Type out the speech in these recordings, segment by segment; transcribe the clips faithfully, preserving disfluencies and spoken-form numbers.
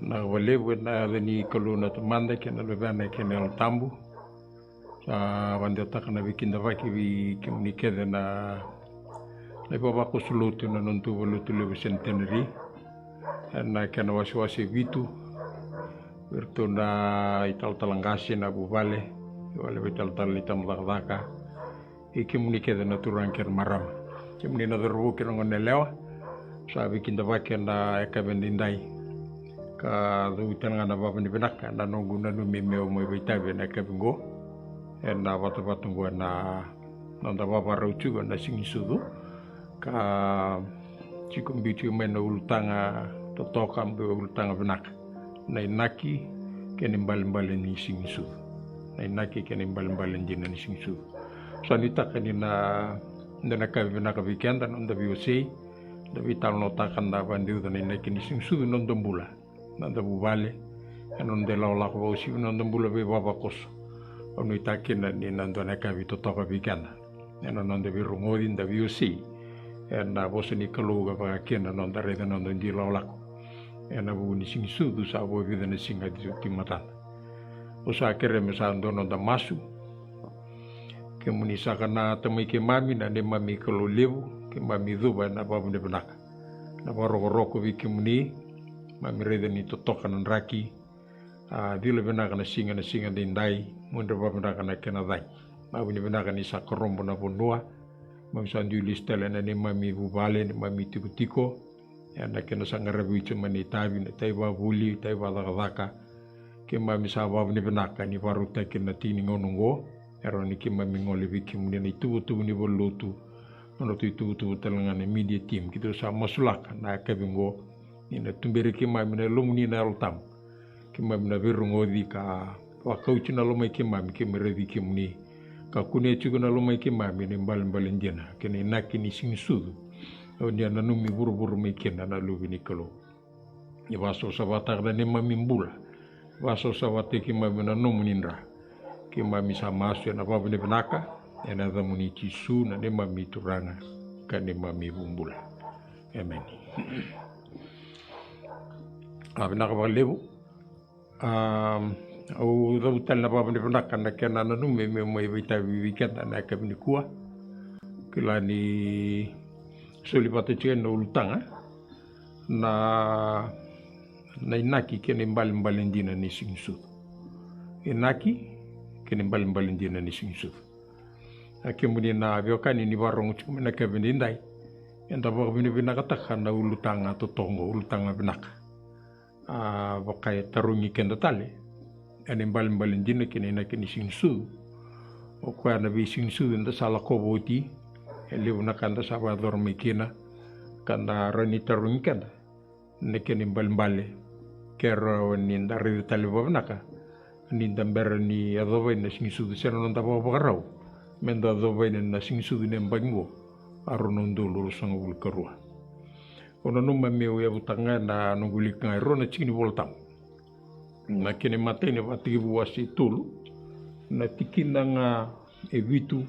Vinaka vakalevu ena yaca ni Kalou na Tamada kei na Luvena kei na Yalo Tabu. Sa vakadewataka na veikidavaki vei kemuni kece na ivavakoso lotu ena nodatou valenilotu levu Centenary ena kena wasewase vitu, vei iratou na italatala qase, na vuvale, vale vei talatala ni tabacakacaka, i kemuni kece na turaga kei na marama, kemuni na cauravou kei na goneyalewa. Sa veikidavaki ena yakavi edaidai ka cau tale ga na vavinavinaka na noqu nanumi meu mai vakaitavi ena yakavi oqo ena vatavata oqo ena noda vavarau tiko ena Siganisucu, ka tiko biu tiko mai na ulutaga totoka, biu ulutaga vinaka, na inaki kei na ibalebale ni Siganisucu. Na inaki kei na ibalebale dina ni Siganisucu. Sa nuitaka ni na, da na yakavi vinaka vei keda na noda veiwasei, da veitalanoataka, da vakadeuca na inaki ni Siganisucu na noda bula, na noda vuvale, ena noda ilakolako vakauasivi na noda bula veivavakoso. Au nuitaka kina ni na dua na yakavi totoka vei keda ena noda veirogoci, da veiwasei ena vosa ni Kalou, ka vaka kina na noda raica na noda dui lakolako ena vuku ni Siganisucu. Sa vakavica na siga oti matada. Au sa kerea me sa dua na noda masu. Kemuni saka na Tamai keimami, na neimami Kalou levu, keimami cuva ena vavinavinaka na vakarokoroko vei kemuni. Keimami raica ni totoka na draki, a cila vinaka na siga, na siga edaidai, mudrau vakavinaka na kena cagi. Vavinavinaka ni sa korobo na vanua. Keimami sa dui lesu tale ena neimami vuvale, neimami tikotiko, ena kena sa qaravi oti mai na itavi, na itavi vakavuli, itavi vakacakacaka. Keimami sa vavinavinaka ni vakarautaki na tiki ni gauna oqo, e rawa ni keimami gole vei kemuni na ituvatuva ni valenilotu, na nodratou ituvatuva tale ga na media team. Keitou sa masulaka na yakavi oqo ni na tuberi keimami na Yalomuni na Yalo Tabu. Keimami na veirogoci ka vakauti na lomai keimami, keimami raici kemuni, ka kunea tiko na lomai keimami na ibalebale dina kei na inaki ni Siganisucu, oni a nanumi vuravura mai kina na Luve ni Kalou. Ni vakasavasavataka na neimami bula, vakasavasavataki keimami na nomuni dra. Keimami sa masu ena vavinavinaka ena yacamuni Jisu, na neimami Turaga ka neimami iVakabula. Emeni. A vinaka vakalevu. Am, au cavuta tale na vavinavinaka na kena nanumi meu mai vakaitavi vei keda na yakavi nikua. Kila ni soli vata tiko na ulutaga, na, na inaki kei na ibalebale dina ni Siganisucu. Inaki kei na ibalebale dina ni Siganisucu. A kemuni na veiwekani ni vakarorogo tiko mai na yakavi edaidai, eda vakavinavinakataka na ulutaga totoka oqo, ulutaga vinaka. A vaka e tarogi keda tale ena ibalebale dina kei na inaki ni Siganisucu. O koya na veisiganisucu eda sa lakova oti, e levu na ka eda sa vakayacora mai kina, ka da rawa ni tarogi keda na kena ibalebale, ke rawa ni da raica tale vakavinaka ni da bera ni yacova yani na Siganisucu se na noda vakavakarau me da yacova yani na Siganisucu ni yabaki oqo, a rua na udolu ruasagavulu ka rua. Au nanuma meu yavutaka ga na noqu wilika ga e rua na tiki ni Volatabu. Na kena imatai na Vakatekivu wase tolu, na tikina ga e vitu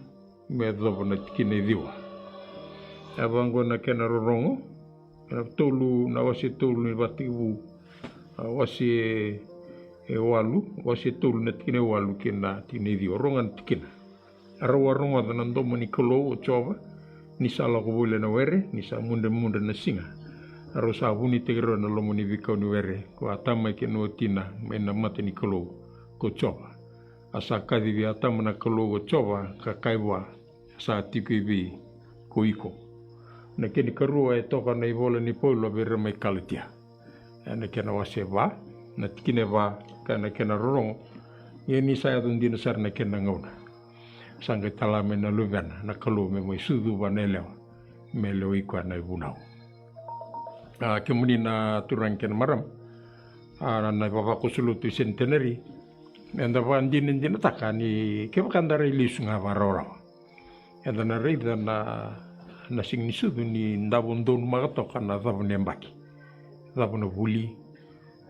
me yacova na tikina e ciwa. E vaqo na kena rorogo, na tolu, na wase tolu ni Vakatekivu, a, wase e walu, wase tolu na tikina e walu kei na tikina e ciwa, rorogo na tikina. A rau a rogoca na domo ni Kalou o Jiova, ni sa lako voli ena were, ni sa mudremudre na siga. A rau sa vunitaki rau ena loma ni veikau ni were, ko Atama kei na watina, mai na mata ni Kalou ko Jiova. A sa kaci vei Atama na Kalou ko Jiova, ka kaya vua, sa tiko i vei ko iko? Na kena ikarua e toka na ivola ni Paula vei ira mai Kalatia, ena kena wase va, na tikina e va, ka na kena rorogo. Ia ni sa yaco dina sara na kena gauna, sa qai tala mai na Luvena na Kalou me mai sucu vua na yalewa, me lewai koya na ivunau. A, kemuni na turaga kei na marama, a, na, na ivavakoso lotu i Centenary, eda vakadinadinataka ni kevaka da rai lesu ga vakarawarawa, eda na raica na, na Siganisucu ni davo donumaka toka na cava na yabaki. Cava na vuli,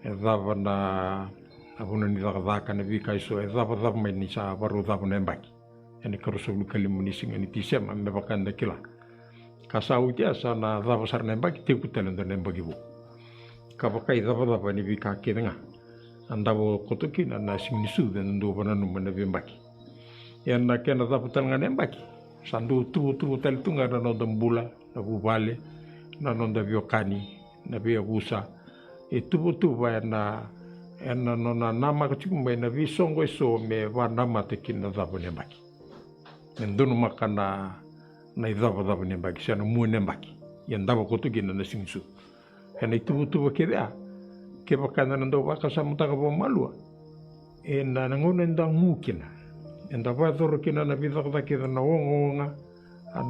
e cava na, na vanua ni cakacaka, na veika eso, e cavacava mai ni sa varau cava na yabaki. Ena ikaruasagavulu ka lima ni siga ni Tiseba, me vaka eda kila. Ka sa oti ya sa na cava sara na yabaki, tekivu tale e dua na yabaki vou. ka vakaicavacava ni veika kece ga. A davo koto kina na siga ni sucu ena dua vananuma na veiyabaki. Ia na kena cava tale ga na yabaki, sa dau tuvatuva tale tu ga na noda bula, na vuvale, na noda veiwekani, na veiyavusa. E tuvatuva ena, ena nona namaka tiko mai na veisoqo eso me vanamata kina na cava ni yabaki. E donumaka na, na icavacava ni yabaki se na mua ni yabaki. Ia davo koto kina na siga ni sucu. Ena ituvatuva kece a, kevaka eda na dau vakasamataka vakamalua ena, na gauna eda gu kina, eda vakayacora kina na veicakacaka kece, na ogaoga,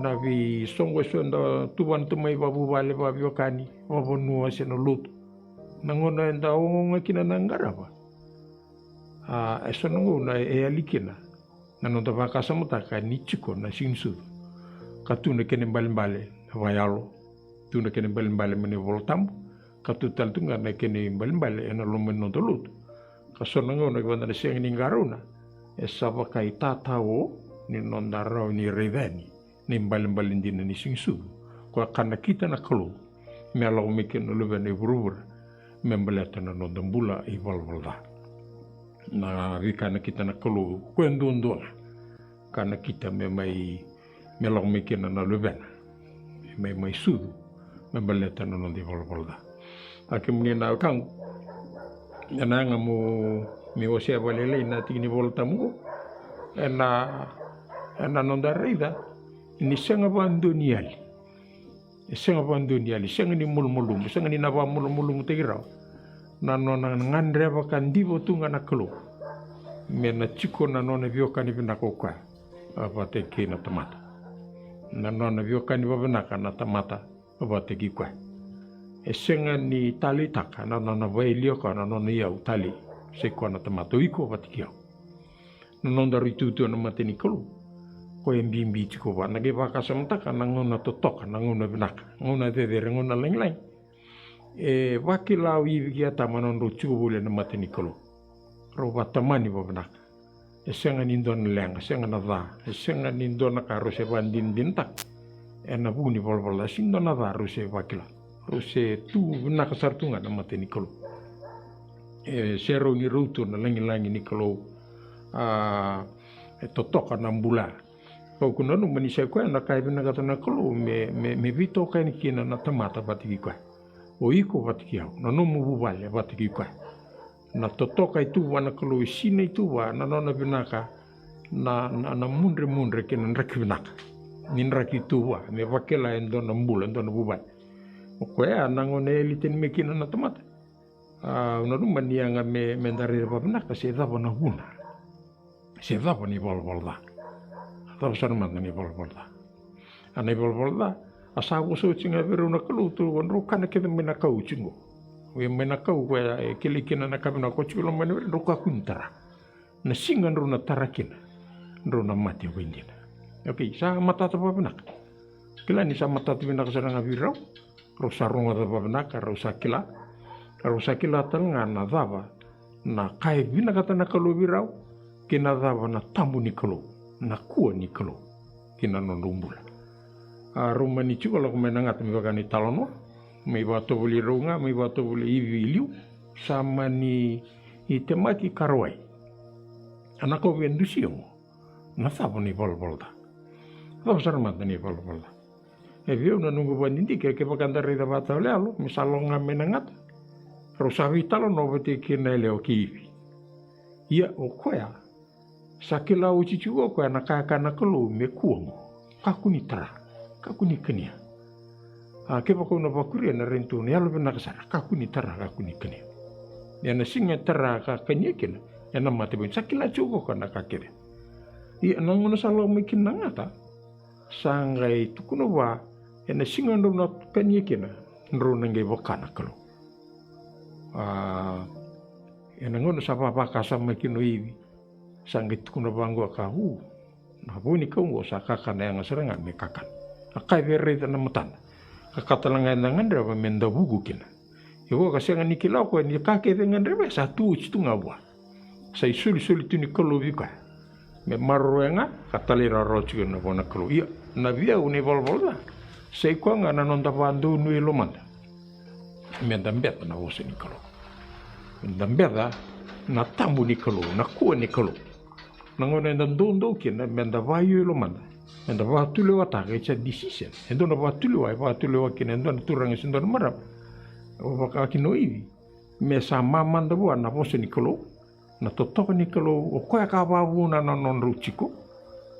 na veisoqo eso eda tuvana tu mai, vakavuvale, vakaveiwekani, vakavanua se na lotu. Na gauna eda ogaoga kina na qarava, a, eso na gauna e yali kina na noda vakasamataka ni tiko na siga ni sucu. Ka tu na kena ibalebale vakayalo, tu na kena ibalebale mai na iVola Tabu, ka tu tale tu ga na kena ibalebale ena loma ni noda lotu. Ka so na gauna kevaka eda na sega ni qarauna, e sa vakaitatao ni noda rawa ni raica yani na ibalebale dina ni siga ni sucu, koya ka nakita na Kalou me a lako mai kina na Luvena i vuravura me baleta na noda bula ivalavala ca. Na veika nakita na Kalou, koya duadua ga ka nakita me mai, me lako mai kina na Luvena, me mai sucu me baleta na noda ivalavala ca. A kemuni na wekaqu, ena yaga meu, meu wasea vakalailai na tiki ni Vola Tabu qo, ena, ena noda raica ni sega vakadua ni yali. E sega vakadua ni yali, sega ni malumalumu, sega ni na vakamalumalumutaki rawa na nona gadreva ka diva tu ga na Kalou me na tiko na nona veiwekani vinaka o koya, a, vata kei na tamata. Na nona veiwekani vakavinaka na tamata vata kei koya. E sega ni taleitaka na nona vakayalia o koya na nona iyau talei, sai koya na tamata, o iko vata kei au. Na nodaru itutu ena mata ni Kalou, koya e bibi tiko vua. Na qai vakasamataka na gauna totoka, na gauna vinaka, gauna cecere, gauna lagilagi. E vakila o Ivi kei Atama na nodrau tiko voli ena mata ni Kalou. Rau vakatamani vakavinaka. E sega ni dua na leqa, sega na ca, e sega ni dua na ka rau se vakadinadinataka ena vuku ni valavala ca, sega ni dua na ca rau se vakila. Rau se tu vinaka sara tu ga na mata ni Kalou. E serau ni rau tu na lagilagi ni Kalou. A, e totoka na bula. Au kua ni nanuma ni sai koya na ka e vinakata na Kalou me, me, me veitokani kina na tamata vata kei koya. O iko vata kei au, na nomu vuvale vata kei koya. Na totoka e tu vua na Kalou, e sinai tu vua na nona vinaka, na, na, na mudremudre kei na draki vinaka. Ni draki tu vua me vakila e dua na bula, e dua na vuvale. O koya na gauna e yali tani mai kina na tamata. A, au nanuma ni yaga me, me da raica vakavinaka se cava na vuna, se cava na ivalavala ca. Cava sara mada na ivalavala ca? A, na ivalavala ca, a sa vosa oti ga vei rau na Kalou, tu, drau kana kece mai na kau oti qo. Vei mai na kau, koya e kilai kina na ka vinaka oti qo, loma ni vale, drau kakua ni tara. Na siga drau na tara kina, drau na mate vakaidina. Okei, sa matata vakavinaka. Kila ni sa matata vinaka sara ga vei rau. Rau sa rogoca vakavinaka, rau sa kila. Rau sa kila tale ga na cava na ka e vinakata na Kalou vei rau, kei na cava na tabu ni Kalou, na kua ni Kalou ki na nodrau bula. A, rau mani tiko lako mai na gata me vaka ni talanoa, mai vakatovolei rau ga, mai vakatovolei Ivi i liu, sa mani temaki ka rawai. A, na ka au via dusia qo, na cava na ivalavala ca? Cava sara mada na ivalavala ca? E vei au na noqu vakadidike, kevaka da raica vakatawayalo, me sa lako ga mai na gata, rau sa veitalanoa vata kei na yalewa kei Ivi. Ia o koya sa kila oti tiko o koya na ka e kaya na Kalou me kua qo. Kakua ni tara, kakua ni kania. A, kevaka au na vakuria na raitou na yalo vinaka sara, kakua ni tara, kakua ni kania. Ia na siga e tara ka kania kina, ena mate vakaidina. Sa kila tiko o koya na ka kece. Ia na gauna sa lako mai kina na gata, sa qai tukuna vua, ena siga drau na kania kina, drau na qai vaka na Kalou. A, ena gauna sa vavakasama kina o Ivi, sa qai tukuna vaqo ka, u, na vuanikau qo sa kakana yaga sara ga me kakana. A ka e via raica na matana, ka ka tale ga eda gadreva me da vuku kina. Ia o koya ka sega ni kila o koya ni ka kece e gadreva sa tu oti tu ga vua. Sa isolisoli tu ni Kalou vei koya me maroroya ga ka talairawarawa tiko na vua na Kalou. Ia na vei au na ivalavala ca, sa i koya ga na noda vakadonui e lomada. me da beca na vosa ni Kalou, me da beca na tabu ni Kalou, na kua ni Kalou. Na gauna eda doudou kina me da vaio i lomada, me da vakatulewataka, it's a decision. E dua na vakatulewa e vakatulewa kina e dua na turaga se dua na marama, vaka kina o Ivi, me sa mamada vua na vosa ni Kalou, na totoka ni Kalou, o koya ka vakavuna na nodrau tiko,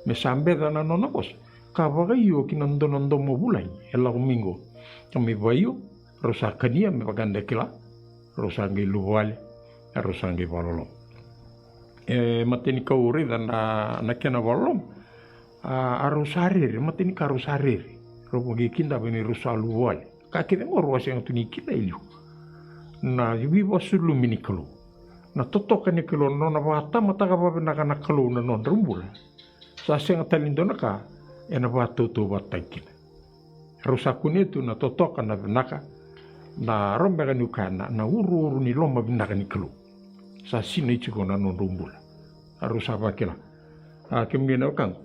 me sa beca na nona vosa, ka vakaio ki na dua na domo vulagi e lako mai qo, ka mai vaio. Rau sa kania me vaka da kila, rau sa qai luvawale, rau sa qai vakaloloma. E matanikau raica na, na kena vakaloloma. A, a rau sa rere, matanika rau sa rere. Rau vaqai kidava ni rau sa luvawale. Ka kece qo rau a sega tu ni kila e liu. Na veivakasulumi ni Kalou, na totoka ni Kalou, na nona vakatamataka vakavinaka na Kalou na nodrau bula. Sa sega tale ni dua na ka ena vakatautauvatataki kina. Rau sa kunea tu na totoka, na vinaka, na rau beka niu kaya na, na uruuru ni loma vinaka ni Kalou. Sa sinai tiko na nodrau bula. A rau sa vakila. A, kemuni na wekaqu,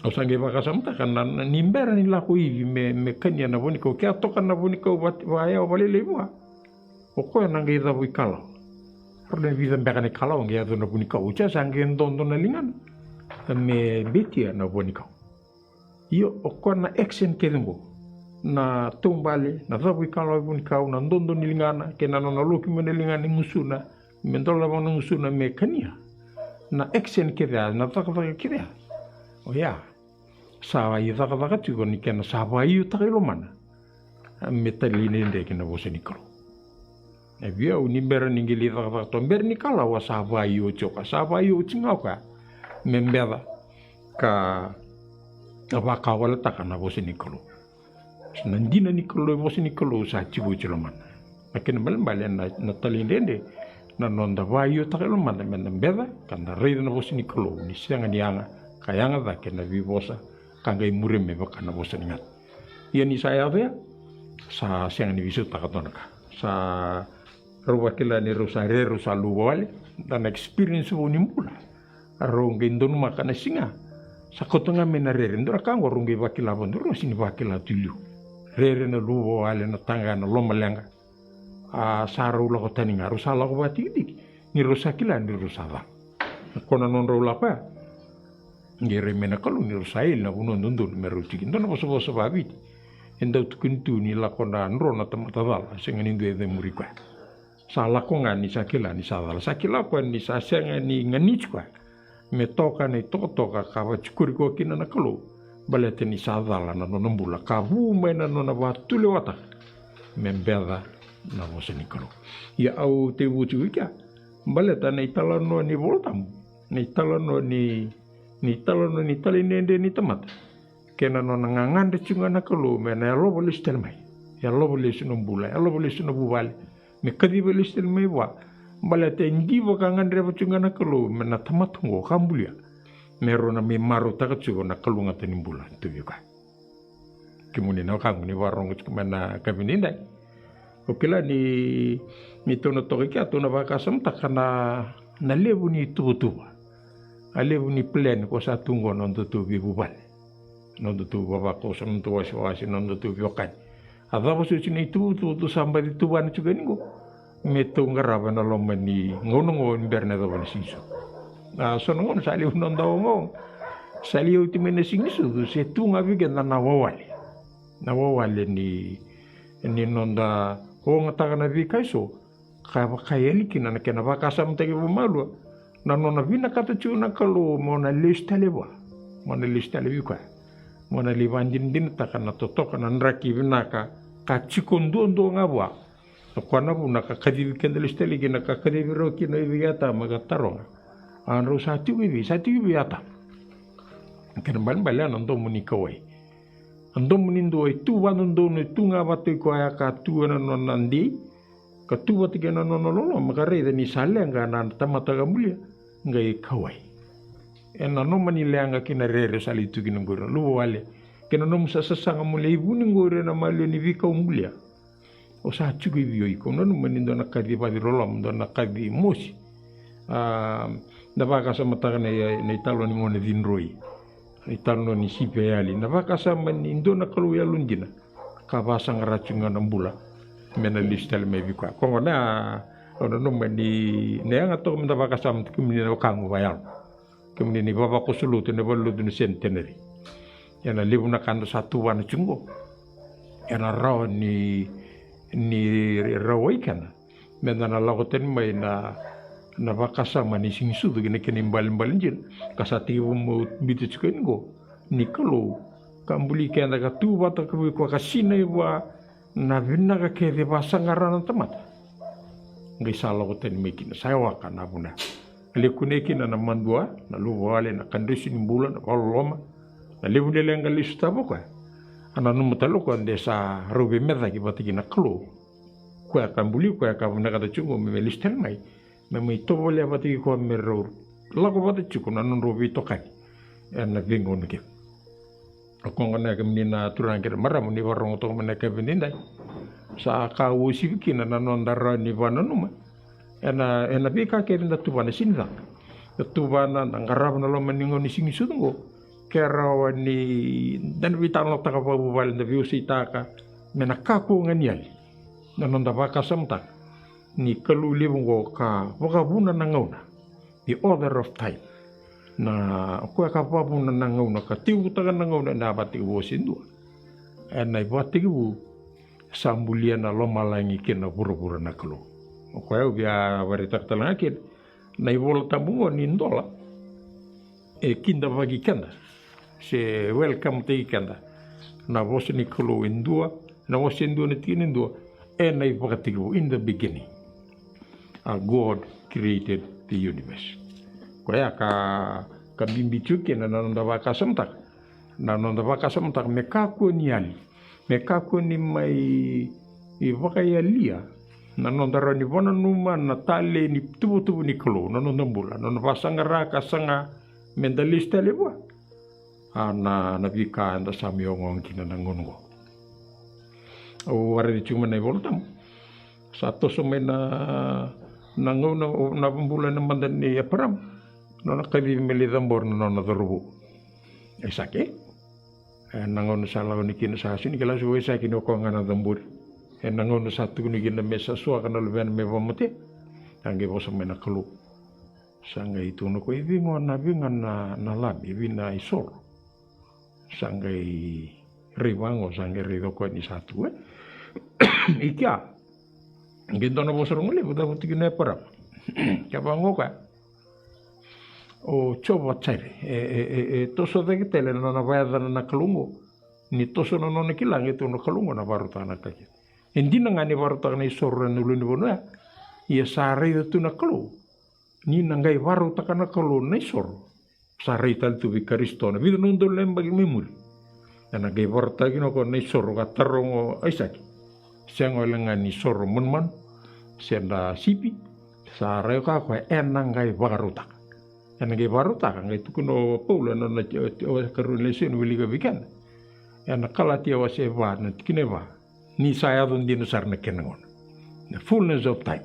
au sa qai vakasamataka na, na, ni bera ni lako o Ivi me, me kania na vuanikau, ke a toka na vuanikau va, vayawa vakalailai vua, o koya na qai cava i kalawa. Rau na vica beka na i kalawa qai yaco na vuanikau, oti ya sa qai dodo na ligana me betia na vuanikau. Io, o koya na action kece qo, na taubale, na cava i kalawa i vuanikau, na dodo ni ligana kei na nona loki mai na ligana i gusuna, me dolava na gusuna me kania. Na action kece ya, na cakacaka kece ya, oya sa i cakacaka tiko ni kena sa vakaiotaka i lomana me talei dredre ki na vosa ni Kalou. E vei au, ni bera ni qai lai cakacaka toka, bera ni kalawa, sa vakaio oti o koya, sa vakaio oti ga o koya me beca ka, ka vakawaletaka na vosa ni Kalou. Na dina ni Kalou, vosa ni Kalou sa tiko oti e lomana. Na kena balebale na, na talei dredre, na noda vakaiotaka e lomada me da beca ka da raica na vosa ni Kalou ni sega ni yaga, ka yaga cake na veivosa ka qai muria me vaka na vosa ni gata. Ia ni sa yaco ya, sa sega ni veisautaka dua na ka. Sa rau vakila ni rau sa rere, rau sa luvawale, da na experience vou ni bula. Rau qai donumaka na siga, sa kauta ga mai na rere, dua na ka qo rau qai vakila vakadua, rau sega ni vakila tu i liu. Rere, na luvawale, na taqaya, na lomaleqa. A, sa rau lako tani ga, rau sa lako vakatikitiki ni rau sa kila ni rau sa cala. Ko na nodrau lako ya, qai rai mai na Kalou ni rau sa yali na vanua dodonu me rau tiko. Dua na vosavosa vakaviti e dau tukuni tu ni lako na dro na tamata cala, sega ni dua e cemuri koya. Sa lako ga ni sa kila ni sa cala, sa kila koya ni sa sega ni ganiti koya me toka na itokatoka ka vakatikori koya kina na Kalou, baleta ni sa cala na nona bula ka vu mai na nona vakatulewataka me beca na vosa ni Kalou. Ia au tekivu tiko i kea baleta na italanoa ni Vola Tabu, na italanoa ni, na italanoa ni talaidredre ni tamata kei na nona gagadre tiko ga na Kalou me na yalova lesu tale mai, yalova lesu na bula, yalova lesu na vuvale, me kaciva lesu tale mai vua. Baleta e diva ka gadreva tiko ga na Kalou me na tamata oqo ka bulia, me rau na mai marautaka tiko na kalougata ni bula tu vei koya. Kemuni na wekaqu ni vakarorogo tiko mai na yakavi nidai, o kila ni, ni tou na toka i kea tou na vakasamataka na, na levu ni tuvatuva, a levu ni plan ko sa tu oqo na nodatou veivuvale, na nodatou vavakoso, na nodatou wasewase, na nodatou veiwekani. A cava soti na ituvatuva tou sa baci tuvana tiko yani oqo me tou qarava ena loma ni gauna oqo ni bera na yacova na siganisucu. A so na gauna sa levu na noda ogaoga, sa lai oti mai na siganisucu se tu ga vei keda na wawale, na wawale ni, ni noda ogataka na veika eso ka vakayali kina na kena vakasamataki vakamalua na nona vinakata tiko na Kalou mo na lesu tale vua, mo na lesu tale vei koya, mo na lai vakadinadinataka na totoka, na draki vinaka ka tiko duadua ga vua. O koya na vuna ka kacivi keda lesu tale kina, ka kacivi rau kina o Ivi kei Atama ka taroga, a drau sa tiko i vei? Sa tiko i vei o Atama? Kena balebale a na domo ni kauwai, a domo ni dua e tu vakadodonu, e tu ga vata kei koya ka tu ena nona dei, ka tu vata kei na nona loloma, ka raica ni sa leqa na tamata ka bulia, qai kauwai. Ena noma ni leqa kei na rere sa lai tu kina oqori, na luvawale, kei na nomu sa sasaga mo lai vuni oqori ena maliwa ni veikau bulia. O sa tiko i vei o iko? Nanuma ni dua na kaci vakaciriloloma, dua na kaci mosi. A, na vakasamataka na, na italanoa ni gauna cidroi, na italanoa ni sipi yali, na vakasama ni dua na Kalou yalodina ka vakasaqara tiko ga na bula. me na lesu tale mai vei koya. Koya gona au nanuma ni na yaga toka me da vakasama tu kemuni na wekaqu vakayalo, kemuni na ivavakoso lotu ena valenilotu na Centenary. Ena levu na ka da sa tuvana tiko qo, ena rawa ni, ni rawai keda me da na lako tani mai na, na vakasama ni siganisucu kei na kena ibalebale dina. Ka sa tekivu meu biuta tiko yani qo, ni Kalou ka buli keda ka tu vata ka vei koya ka sinai vua na vinaka kece e vasaqara na tamata. Qai sa lako tani mai kina, sa yawaka na vuna. Qai kunei kina na madua, na luvawale, na kadresu ni bula, na vakaloloma, na levu ni leqa lesu tale vei koya. A nanuma tale o koya de sa rau veimecaki vata kei na Kalou. Koya ka buli koya ka vinakata tiko qo me, me lesu tale mai, me mai tovolea vata kei koya me rau lako vata tiko na nodrau veitokani ena veigauna kece. O koya gona, kemuni na turaga kei na marama ni vakarorogo toka mai ena yakavi edaidai, sa ka uasivi kina na noda rawa ni vakananuma ena, ena veika kece da tuvana, sega ni caka. Da tuvana, da qarava na loma ni gauna ni siganisucu qo, ke rawa ni da na veitalanoataka vakavuvale, da veiwaseitaka, me na kakua ga ni yali na noda vakasamataka ni Kalou levu qo ka vakavuna na gauna. The author of time. Na, o koya ka vakavuna na gauna, ka tekivutaka na gauna ena ivakatekivu ose e dua. Ena ivakatekivu sa bulia na lomalagi kei na vuravura na Kalou. O koya au via vakaraitaka tale ga kina na iVola Tabu qo ni dola e kidavaki keda se welcome-taki keda. Na vosa ni Kalou e dua, na vosa e dua, na tikina e dua, ena ivakatekivu, in the beginning, a God created the universe. Koya ka, ka bibi tiko kina na noda vakasamataka, na noda vakasamataka me kakua ni yali, me kakua ni mai vakayalia na noda rawa ni vakananuma na talei ni tuvatuva ni Kalou, na noda bula, na nona vakasaqara ka saga me da lesu tale vua. A na, na veika eda sa mai ogaoga kina na gauna qo. Au a raica tiko mai na iVola Tabu, sa toso mai na, na gauna, na bula ena mada nei Eparama, nona kacivi me lai cabori na nona cauravou o Aisake. Ena gauna sa lako yani kina, sa sega ni kila se o Aisake ni o koya ga na cabori. Ena gauna sa tukuni kina me sa suaka na luvena me vakamatea, a qai vosa mai na Kalou. Sa qai tukuna o koya, e vei gona, vei gona na, na lami, e vei na isoro? Sa qai rai vaqo, sa qai raica o koya ni sa tu, e? I kea. Qai dua na vosa rogo levu, cava tukuna o Eparama? Kevaka o koya o Jiova Jaire, e, e, e, e toso cake tale na nona vakayacana na Kalou qo. Ni toso na nona kila, qai tukuna na Kalou qo na vakarautaka na ka kece. E dina ga ni vakarautaka na isoro ena ulunivanua ya, ia sa raica tu na Kalou ni na qai vakarautaka na Kalou na isoro. Sa rai tale tu vei Karisito na vica na udolu na yabaki mai muri. Ena qai vakarautaka kina o koya na isoro ka taroga o Aisake. Sega wale ga ni soro manumanu se da sipi, sa rai o koya ena qai vakarautaka. Ena qai vakarautaka, qai tukuna o Paula ena nona, e, e, karua ni lesoni wilika vei keda. Ena Kalatia wase va, na tikina e va. Ni sa yaco dina sara na kena gauna. The fullness of time.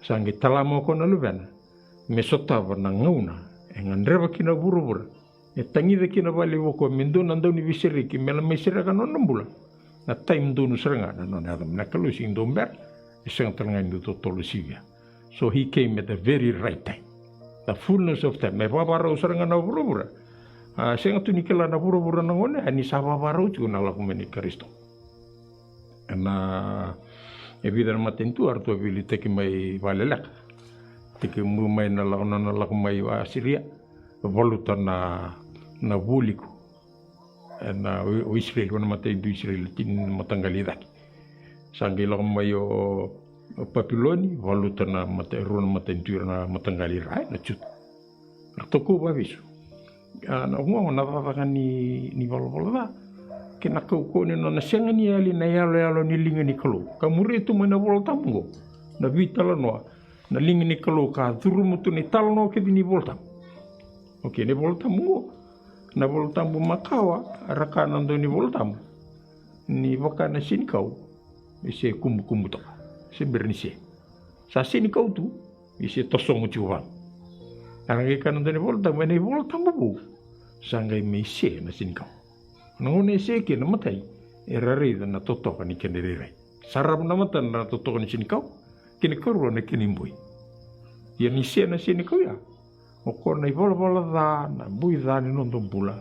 Sa qai tala mai o koya na luvena me sotava na gauna e gadreva kina vuravura, e tagica kina vakalevu o koya me dua na dauniveisereki me na mai sereka na nona bula. Na taimi donu sara ga na nona yaco mai na Kalou, sega ni dau bera, e sega tale ga ni dau totolo sivia. So he came at the very right time. The fullness of time. Me vavakarau sara ga na vuravura. A, sega tu ni kila na vuravura na gauna ya, ni sa vavakarau tiko na lako mai nei Karisito. Ena, e vica na matanitu eratou veiliutaki mai vakaleleka. Tekivu mai na lako, na, na lako mai Asiria, valuta na, na vualiku. Ena, o, o Isireli, o na matanitu Isireli, tini na mataqali i cake. Sa qai lako mai o, o Papiloni, valuta na mata, rua na matanitu, na mataqali i ra, e, na Juta. Eratou kau vakavesu. A, na ogaoga na cakacaka ni, ni valavala ca kei na kaukauwa ni nona sega ni yali na iyaloyalo ni liga ni Kalou. Ka muria tu mai na iVola Tabu oqo na veitalanoa, na liga ni Kalou ka curuma tu na italanoa kece ni iVola Tabu. Okei, na iVola Tabu oqo, na iVola Tabu makawa, era kaya na dau ni iVola Tabu ni vaka na senikau e se kubukubu toka, se bera ni se. Sa senikau tu, e se tosogo tiko vaka. Era qai kaya na dau ni iVola Tabu, ena iVola Tabu vou sa qai mai se na senikau. Na gauna e se kina, na matai era raica na totoka ni kena irairai. Sarava na matana na totoka ni senikau, kena ikarua na kena iboi. Ia ni se na senikau ya, o koya na ivalavala ca, na boi ca ni noda bula.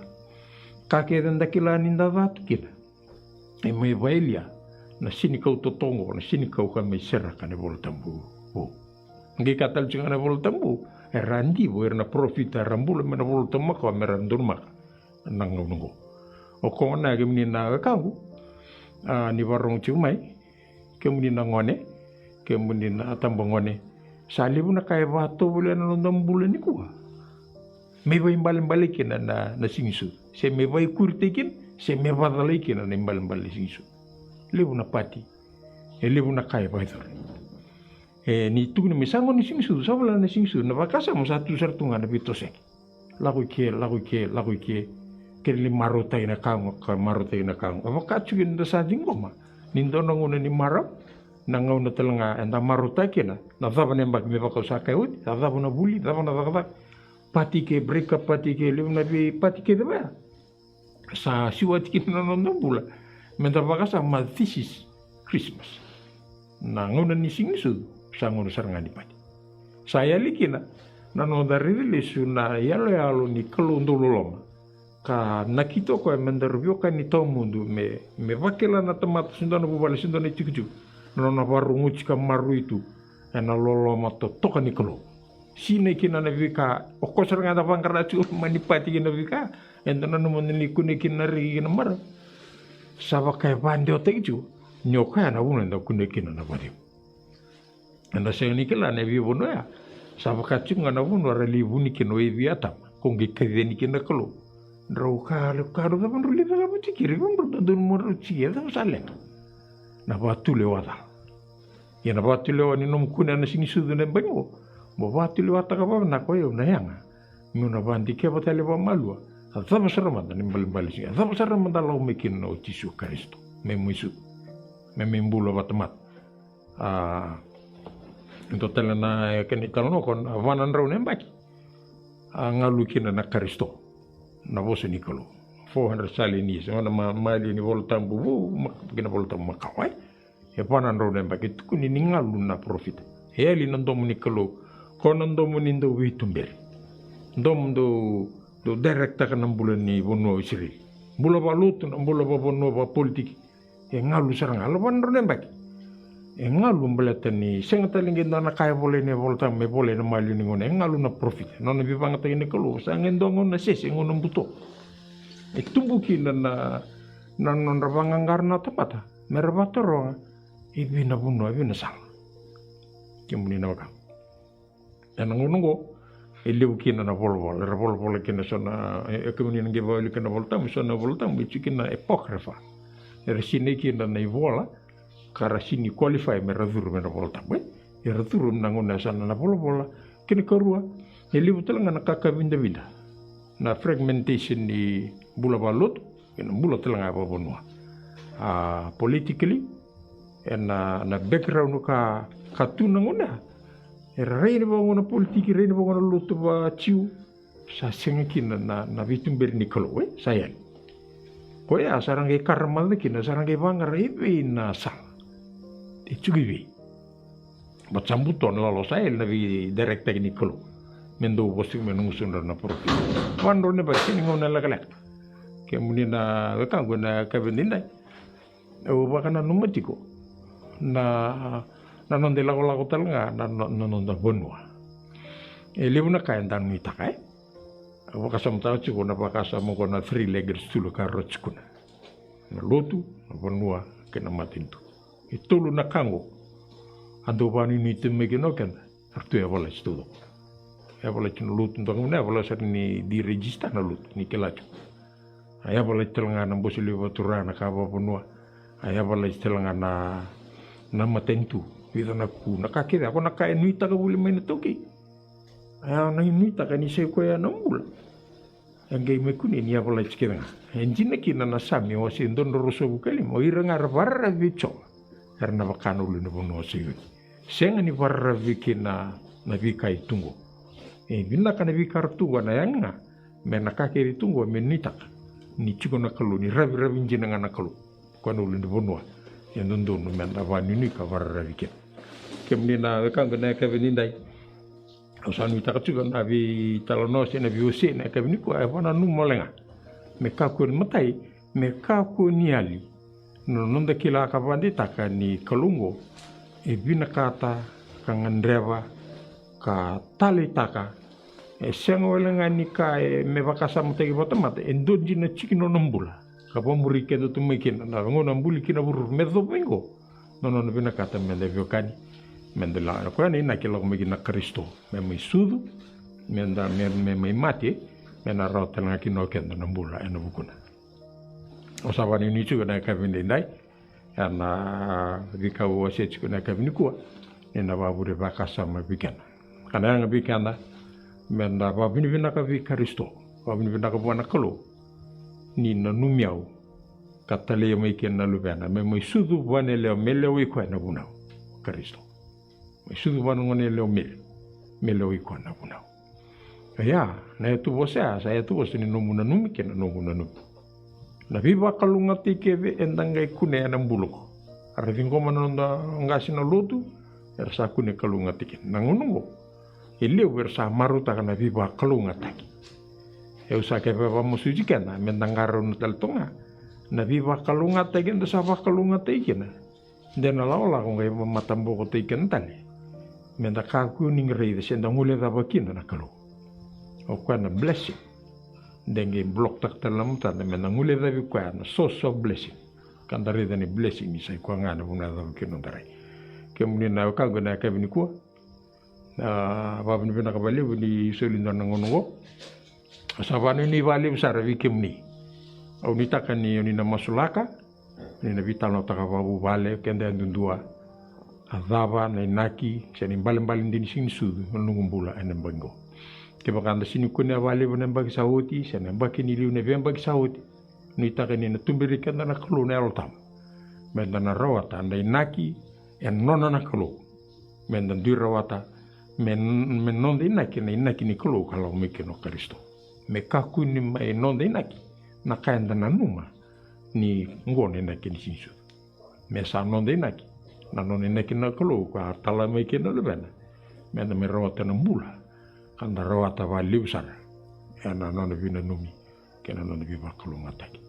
Ka kece da kila ni da ca tu kina, e mai vakayalia na senikau totoka oqo, na senikau ka mai seraka na iVolatabu vou. Qai kaya tale tiko ga na iVolatabu, era a divo o ira na parofita era bula mai na iVolatabu makawa me ra donumaka na gauna oqo. O koya gona, kemuni na wekaqu, a, ni vakarorogo tiko mai, kemuni na gone, kemuni na tabagone, sa levu na ka e vakatovolea na noda bula nikua. Me vaibalebale kina na, na siganisucu, se me vaikuritaki kina, se me vakacalai kina na ibalebale ni siganisucu. Levu na pati, e levu na ka e vakayacori. E, ni tukuni mai sa gauna ni siganisucu, sa voleka na siganisucu, na vakasama sa tu sara tu ga na veitosoyaki. Lako i ke, lako i ke, lako i ke. Kena lai marautaki na ka qo, ka marautaki na ka qo. A vaka tiko ni da sa ciqoma ni dua na gauna ni marau, na gauna tale ga eda marautaka kina na cava na yabaki, me vaka au sa kaya oti, a cava na vuli, cava na cakacaka. Pati ke, break up pati ke, levu na veipati ke cava ya. Sa siwati kina na noda bula. Meda vakasama, this is Christmas. Na gauna ni siganisucu sa gauna sara ga ni pati. Sa yali kina na noda raici lesu na iyaloyalo ni Kalou dau loloma, ka nakita o koya me daru veiwekani tawamudu, me, me vakila na tamata se dua na vuvale, se dua na itikotiko, na nona vakarogoti ka maroroi tu ena loloma totoka ni Kalou. Sinai kina na veika o koya sara ga eda vaqara tiko mai ni pati kina veika eda nanuma ni kunei kina na reki kina marau. Sa vaka e vakadewataki tiko ni o koya na vuna eda kunei kina na vakacegu. Eda sega ni kila na veivanua ya sa vaka tiko ga na vanua ra lai vuni kina o Ivi, Atama, ko qai kaci yani kina na Kalou. Drau ka, ka drau cava drau lai cakava tiko kina, drau dodonu mo drau tiko, e cava sa leqa? Na vakatulewa cala. Ia na vakatulewa ni nomu kunea na siganisucu na yabaki qo, mo vakatulewataka vakavinaka o yau na yaga, meu na vakadikeva tale vakamalua a cava sara mada na ibalebale ni siga, a cava sara mada a lako mai kina o Jisu Karisito me mai sucu, me mai bula vakatamata. A, dua tale na kena italanoa ko na va na drau na yabaki a galu kina na Karisito, na vosa ni Kalou. Four hundred silent years, na ma-, maliwa ni Volatabu vou, ma-, kei na Volatabu makawa, e. E va na drau na yabaki, e tukuni ni galu na parofita. E yali na domo ni Kalou, ko na domo ni dau veituberi. Domo dau, dau directaka na bula ni vanua o Isireli. Bula vakalotu, na bula vakavanua, vakapolitiki. E galu sara ga, e va na drau na yabaki. E galu baleta ni sega tale ga ni dua na ka e volai ena iVolatabu, me volai ena maliwa ni gauna. E galu na parofita, na nona veivagataki na Kalou. Sa qai dua gauna sese, gauna buto. E tubu kina na, na, na nodra vaqaqara na tamata me ra vakataroga e vei na vanua, e vei na sala. Kemuni na wekaqu, ena gauna oqo e levu kina na volavola, era volavola kina so na, e, e kemuni na qai vakayalia kina na Volatabu, so na Volatabu e tiko kina na apocrypha. Era sinai kina na ivola ka ra sega ni qualify me ra curu mai na Volatabu, e. Era curu mai na gauna ya, sa na, na volavola. Kena ikarua, e levu tale ga na ka, ka vidavida, na fragmentation ni bula vakalotu kei na bula tale ga vakavanua. A, politically, ena, na background ka, ka tu na gauna ya, era rai ni vakaoqo na politiki, rai ni vakaoqo na lotu vakaJiu, sa sega kina na, na veituberi ni Kalou, e, sa yali. Koya sa ra qai karamaca kina, sa ra qai vaqara e vei na sala, e tiko i vei. Vata sa buto na lolo, sa yali na veidirectaki ni Kalou me dau vosa tiko mai na gusudra na parofita. Va na drau na yabaki, sega ni gauna lekaleka. Kemuni na wekaqu, ena yakavi edaidai, au vakananuma tiko na, na noda ilakolako tale ga na, na, na noda vanua. E levu na ka eda nuitaka, e. Au vakasamataka tiko na vakasama oqo na three-legged stool ka ra tukuna: na lotu, na vanua kei na matanitu. E tolu na ka oqo a dau vakanuinuitaki mai kina o keda, eratou yavalati taucoko. Yavalati na lotu, dua gauna yavalati sara ni deregister na lotu, ni kila tiko. A yavalati tale ga na Bose Levu Vakaturaga, na ka vakavanua. A yavalati tale ga na, na matanitu. Vica na ku, na ka kece, a ko na ka e nuitaka voli mai na iTaukei. A ya na nuitaka ni sa i koya na bula, e qai mai kunei ni yavalati kece ga. E dina kina na Same wase dua na drau ruasagavulu ka lima: O ira ga era vakararavi vei Jiova, era na vaka na ulunivanua o Saioni. Sega ni vakararavi kina na veika e tu qo. E vinaka na veika era tu qo, na yaga ga me na ka kece e tu qo me nuitaka ni tiko na Kalou, ni raviravi dina ga na Kalou. Koya na ulunivanua E dodonu meda vanuinui ka vakararavi kina. Kemuni na wekaqu na yakavi nidai, au sa nuitaka tiko na veitalanoa se na veiwasei na yakavi nikua e vakananuma wale ga. Me kakua ni matai, me kakua ni yali na noda kila ka vakadeitaka ni Kalou oqo e vinakata ka gadreva ka taleitaka. E sega wale ga ni ka e me vakasamataki vakatamata, e dua dina tiki nona bula ka vakamuri keda tu mai kina na gauna buli kina vururu me yacova mai oqo. Na nona vinakata meda veiwekani, meda la na koya na inaki lako mai kina na Karisito, me mai sucu, meda me, me mai mate, me na rawa tale ga kina o keda na bula ena vukuna. Au sa vakanuinui tiko na yakavi nidai, ena veika au wasea tiko na yakavi nikua, ni na vakavure vakasama vei keda. Ka na yaga vei keda meda vakavinavinaka vei Karisito, vakavinavinaka vua na Kalou ni nanumi au ka talai mai kina na Luvena me mai sucu vua na yalewa me lewai koya na vunau. Karisito mai sucu vua na gone yalewa me, me lewai koya na vunau. Ia, na yatuvosa ya sa yatuvosa ni nomu nanumi kei na noqu nanumi. Na veivakalougatataki kece eda qai kunea ena bula oqo. Era ciqoma na noda qase na lotu, era sa kune kalougata kina. Na gauna oqo e levu era sa marautaka na veivakalougatataki. Au sa kevaka vakamasuti keda meda qarauna tale toka ga na veivakalougatataki eda sa vakalougatataki kina. De na lakolako qai matabokotaki keda tale meda kakua ni qai raica se da guilecava kina na Kalou. O koya na blessing. De qai block taka tale na matada meda guilecavi koya na source of blessing. Ka da raica ni blessing ni sa i koya ga na vanua e cava kina noda rai. Kemuni na wekaqu na yakavi nikua, a, vakavinavinaka vakalevu ni soli dua na gauna oqo. Sa vakanuinui vakalevu sara vei kemuni. Au nuitaka ni oni na masulaka, oni na veitalanoataka vakavuvale, keda yadudua. A cava na inaki se na ibalebale dina ni siga ni sucu na noqu bula ena yabaki oqo? Kevaka da sega ni kunea vakalevu na yabaki sa oti se na yabaki ni liu, na veiyabaki sa oti, nuitaka ni na tuberi keda na Kalou na Yalo Tabu meda na rawata na inaki e nona na Kalou. Meda dui rawata me, me noda inaki na inaki ni Kalou ka lako mai kina o Karisito. Me kakua ni mai noda inaki na ka eda nanuma ni oqo na inaki ni siga ni sucu. Me sa noda inaki na nona inaki na Kalou ka tala mai kina na Luvena, meda mai rawata na bula ka da rawata vakalevu sara ena nona veinanumi kei na nona veivakalougatataki.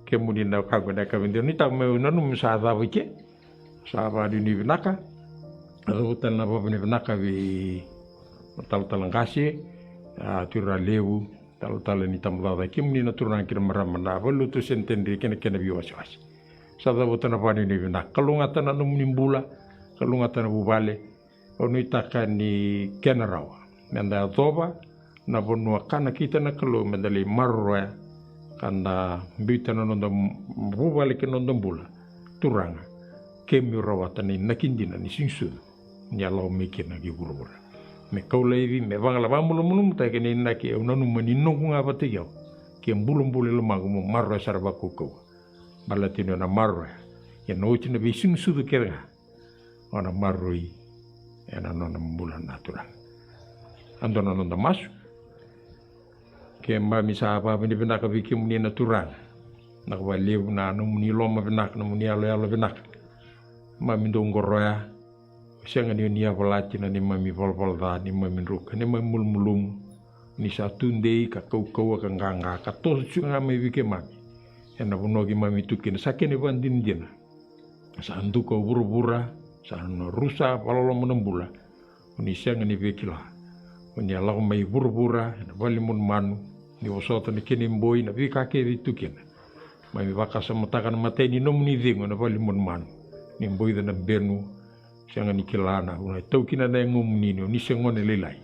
Kemuni na wekaqu na yakavi nidai, nuitaka meu nanumi sa cava i ke. Sa vakanuinui vinaka. Au cavuta tale na vakavinavinaka vei talatala qase, a, Turaga levu, talatala ni Tabacakacaka, kemuni na turaga kei na marama na valenilotu o Centenary kei na kena veiwasewase. Sa cavuta na vakanuinui vinaka. Kalougata na nomuni bula, kalougata na vuvale. Au nuitaka ni kena rawa meda yacova na vanua ka nakita na Kalou meda lai maroroya ka da biuta na noda vuvale kei na noda bula. Turaga, keimami rawata na inaki dina ni siga ni sucu ni a lako mai kina ki vuravura. Me kau laivi, me vagala, vakamalumalumutaki na inaki au nanuma ni noqu ga vakataki au. Ke bulabula i lomaqu mo maroroya sara vakaukauwa. Baleta ni o na maroroya, ia na oti na veisiga ni sucu kece ga o na maroroi ena nona bula na Turaga. A dua na noda masu. Keimami sa vakavinavinaka vei kemuni na Turaga. Vinaka vakalevu na nomuni loma vinaka, nomuni yaloyalo vinaka. Keimami dau qoroya, sega ni o ni yavalati na neimami valavala ca, neimami druka, neimami malumalumu. Ni sa tudei ka kaukauwa ka qaqa ka toso tiko ga mai vei keimami ena vanua keimami tu kina. Sa kena ivakadinadina. Sa duka o vuravura, sa na rusa vakaloloma na bula. O ni sega ni via kila. O ni a lako mai vuravura ena vale ni manumanu, ni vosota na kena iboi, na veika kece e tu kina. Mai vakasamataka na imatai ni nomuni cegu ena vale ni manumanu. Ni boica na benu, sega ni kila na vanua e tau kina na yagomuni ni o ni se gone lailai.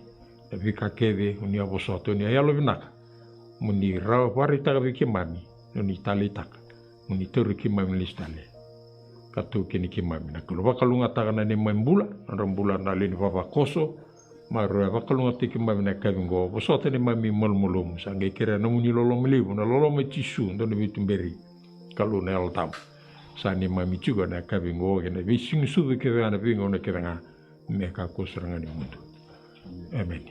Na veika kece o ni a vosota, o ni a yalovinaka. Mo ni rawa vakaraitaka vei keimami, o ni taleitaka. Mo ni tauri keimami lesu tale ka taukeni keimami na Kalou. Vakalougatataka na neimami bula, na nodra bula na lewe ni vavakoso. Maroroya, vakalougatataki keimami na yakavi oqo. Vosota neimami malumalumu, sa qai kerea na nomuni loloma levu, na loloma i Jisu, dua na veituberi. Kalou na Yalo Tabu. Sa neimami tiko na yakavi oqo kei na veisiga ni sucu kece ga, na veigauna kece ga. Me kakua sara ga ni mudu. Emeni.